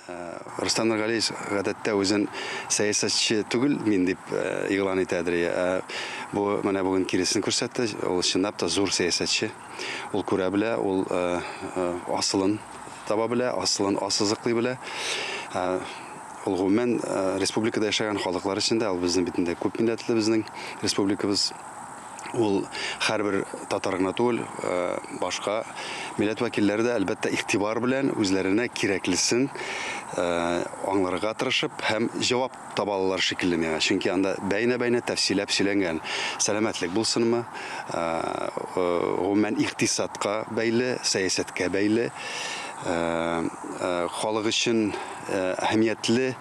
Рөстәм Нургалиевич гадәттә үзен сәясәтче түгел мин дип игълан итәдер. Ә бу менә бүген киресен күрсәтте. Ул чынлап та зур сәясәтче. Ул күрә белә, ул асылын таба белә, асылын ассызыклый белә. Ул гомумән республикада яшәгән халыклар өчен дә, ул безнең бит инде күп милләтле безнең республикабыз. Ул һәрбер татар гына түгел, башка милләт вәкилләре дә, әлбәттә, игътибар белән үзләренә кирәклесен аңларга тырышып һәм җавап таба алалар шикелле миңа. Чөнки анда бәйнә-бәйнә тәфсилләп сөйләнгән. Сәламәтлек булсынмы, гомумән икътисадка бәйле, сәясәткә бәйле, халык өчен әһәмиятле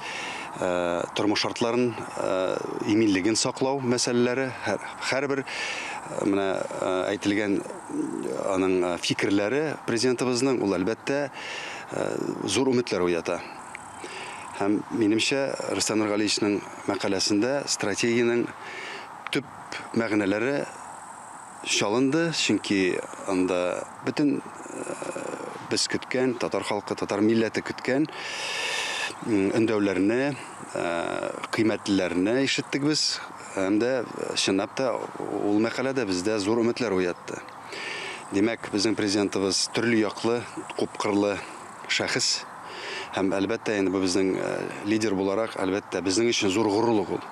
тормыш шартларын, иминлеген саклау мәсьәләләре, һәрбер менә әйтелгән аның фикерләре президентыбызның, ул әлбәттә зур өметләр уята. Һәм минемчә, Рөстәм Нургалиевичның мәкаләсендә стратегиянең төп мәгънәләре чалынды, чөнки анда бөтен без көткән, татар халкы, татар милләте көткән өндәүләрне, кыйммәтлеләрне ишеттек без. Һәм дә чынлап та ул мәкалә дә бездә зур өметләр уятты. Димәк, безнең президентыбыз төрле яклы, күпкырлы шәхес. Һәм, әлбәттә, инде бу безнең лидер буларак, әлбәттә, безнең өчен зур горурлык ул.